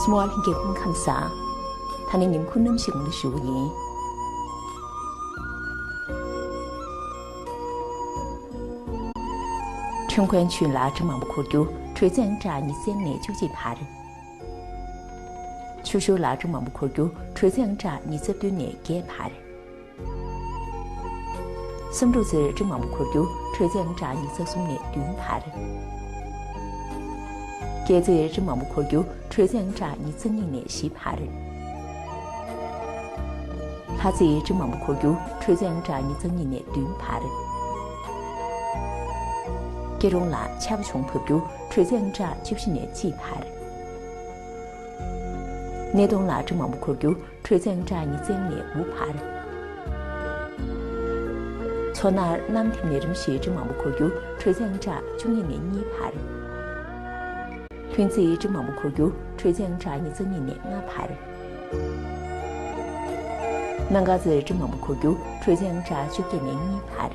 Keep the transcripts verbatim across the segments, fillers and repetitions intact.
མོ་ཨ་ལྷན་རྒྱས་སྐུ་ཁམས་བཟང་། ད་ནི་ཉིན་གུང་གནམ་གཤིས་གུང་ལ་ཞུ་བ་ཡིན། ཁྲེང་ཀོན་ཆུས་ལ་འབྲི་མང་པོ་འཁོར་རྒྱུ་དྲོད་ཚད་ཨང་གྲངས་ཉི་ཤུ་ནས་བཅུ་གཅིག་བར། ཆུ་ཤུར་ལ་འབྲི་མང་པོ་འཁོར་རྒྱུ་དྲོད་ཚད་ཨང་གྲངས་ཉི་ཤུ་རྩ་བདུན་ནས་བརྒྱད་བར། བསམ་འགྲུབ་རྩེར་འབྲི་མང་པོ་འཁོར་རྒྱུ་དྲོད་ཚད་ཨང་གྲངས་ཉི་ཤུ་རྩ་གསུམ་ནས་བདུན་བར། སྐྱེད་རྩེར་འབྲི་མང་པོ་འཁོར་རྒྱུ་དྲོད་ཚད་ཨང་གྲངས་ཉི་ཤུ་རྩ་གཉིས་ནས་བཞི་བར། ལྷ་རྩེར་འབྲི་མང་པོ་འཁོར་རྒྱུ་དྲོད་ཚད་ཨང་གྲངས་ཉི་ཤུ་རྩ་གཉིས་ནས་བདུན་བར། སྐྱིད་གྲོང་ལ་ཆར་པ་ཆུང་བབས་རྒྱུ་དྲོད་ཚད་ཨང་གྲངས་བཅུ་བཞི་ནས་གཅིག་བར། སྣེ་གདོང་ལ་འབྲི་མང་པོ་འཁོར་རྒྱུ་དྲོད་ཚད་ཨང་གྲངས་ཉི་ཤུ་རྩ་གཉིས་ནས་དགུ་བར། མཚོ་སྣར་གནམ་ཐིབས་ནས་རིམ་བཞིན་འབྲི་མང་པོ་འཁོར་རྒྱུ་དྲོད་ཚད་ཨང་གྲངས་བཅུ་གཉིས་ནས་གཉིས་བར། ལྷུན་རྩེར་འབྲི་མང་པོ་འཁོར་རྒྱུ་དྲོད་ཚད་ཨང་གྲངས་ཉི་ཤུ་རྩ་གཉིས་ནས་ལྔ་བར། སྣ་དཀར་རྩེར་འབྲི་མང་པོ་འཁོར་རྒྱུ་དྲོད་ཚད་ཨང་གྲངས་བཅོ་བརྒྱད་ནས་གཉིས་བར།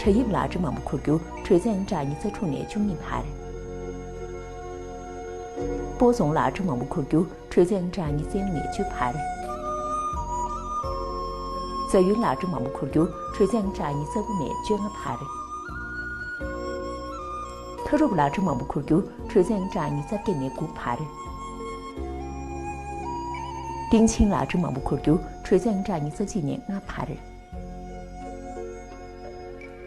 བྲག་གཡབ་ལ་འབྲི་མང་པོ་འཁོར་རྒྱུ་དྲོད་ཚད་ཨང་གྲངས་ཉི་ཤུ་རྩ་དྲུག་ནས་བཅུ་གཉིས་བར། སྤོ་རྫོང་ལ་འབྲི་མང་པོ་འཁོར་རྒྱུ་དྲོད་ཚད་ཨང་གྲངས་ཉི་ཤུ་རྩ་ལྔ་ནས་བཅུ་བར། རྫ་ཡུལ་ལ་འབྲི་མང་པོ་འཁོར་རྒྱུ་དྲོད་ཚད་ཨང་གྲངས་ཉི་ཤུ་རྩ་དགུ་ནས་བཅོ་ལྔ་བར། མཐོ་སྒྲུབ་ལ་འབྲི་མང་པོ་འཁོར་རྒྱུ་དྲོད་ཚད་ཨང་གྲངས་ཉི་ཤུ་རྩ་བརྒྱད་ནས་དགུ་བར། སྟེང་ཆེན་ལ་འབྲི་མང་པོ་འཁོར་རྒྱུ་དྲོད་ཚད་ཨང་གྲངས་ཉི་ཤུ་རྩ་གཅིག་ནས་ལྔ་བར།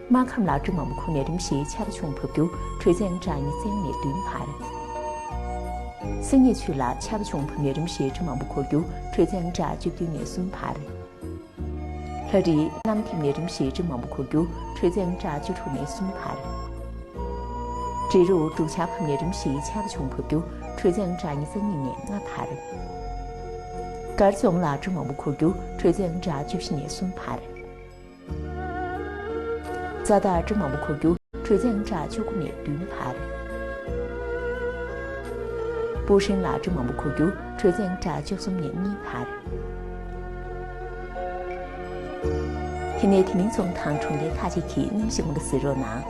སྨར་ཁམས་ལ་འབྲི་མང་པོ་འཁོར་ནས་རིམ་བཞིན་ཆར་པ་ཆུང་བབས་རྒྱུ་དྲོད་ཚད་ཨང་གྲངས་ཉི་ཤུ་རྩ་གཉིས་ནས་བདུན་བར། སེང་གེ་ཆུ་ལ་ཆར་པ་ཆུང་བབས་ནས་རིམ་བཞིན་འབྲི་མང་པོ་འཁོར་རྒྱུ་དྲོད་ཚད་ཨང་གྲངས་བཅུ་བདུན་ནས་གསུམ་བར། ལྷ་རིས་གནམ་ཐིབས་ནས་རིམ་བཞིན་འབྲི་མང་པོ་འཁོར་རྒྱུ་དྲོད་ཚད་ཨང་གྲངས་བཅུ་དྲུག་ནས་གསུམ་བར། འབྲི་རུ་འབྲུག་ཆར་བབས་ནས་རིམ་བཞིན་ཆར་པ་ཆུང་བབས་རྒྱུ་དྲོད་ཚད་ཨང་གྲངས་ཉི་ཤུ་རྩ་གཉིས་ནས་ལྔ་བར། སྒར་རྫོང་ལ་འབྲི་མང་པོ་འཁོར་རྒྱུ་དྲོད་ཚད་ཨང་གྲངས་བཅུ་བཞི་ནས་གསུམ་བར། རྫ་དར་འབྲི་མང་པོ་འཁོར་རྒྱུ་དྲོད་ཚད་ཨང་གྲངས་བཅུ་དགུ་ནས་བདུན་བར། སྤུ་ཧྲེང་ལ་འབྲི་མང་པོ་འཁོར་རྒྱུ་དྲོད་ཚད་ཨང་གྲངས་བཅུ་གསུམ་ནས་གཉིས་བར། དེ་ནས་དེ་མིན་རྫོང་དང་གྲོང་ཁྱེར་ཁག་ཅིག་གི་གནམ་གཤིས་སྔོན་ལ་གཟིགས་རོགས་གནང་།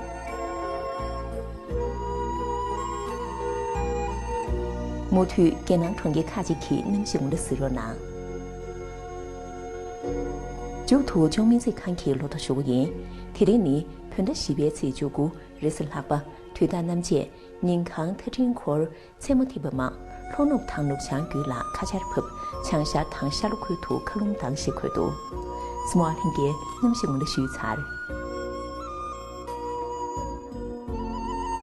མུ་མཐུད་རྒྱལ་ནང་གྲོང་ཁྱེར་ཁག་ཅིག་གི་གནམ་གཤིས་སྔོན་ལ་གཟིགས་རོགས་གནང་། མཇུག་ཏུ་ལྗོངས་སྨན་རྩིས་ཁང་གི་ལོ་ཐོ་ཞུ་བ་ཡིན། དེ་རིང་ནི་བོད་ཟླ་བཞི་པའི་ཚེས་བཅུ་དགུ་རེས་གཟའ་ལྷག་པ། དུས་དག་གནམ་དཔྱད། ཉིན་གང་མཐའ་སྤྲིན་འཁོར། མཚན་མོ་ཐིབས་པ་མང་། ལྷོ་ནུབ་དང་ནུབ་བྱང་རྒྱུད་ལ་ཁ་ཆར་བབས། བྱང་ཤར་དང་ཤར་ལྷོ་ཁུལ་དུ་མཁའ་རླུང་ལྡང་ཞེས་འཁོད་འདུག་གཟིགས་མོ་བ་ལྷན་རྒྱས། གནམ་གཤིས་སྔོན་ལ་ཞུས་ཚར།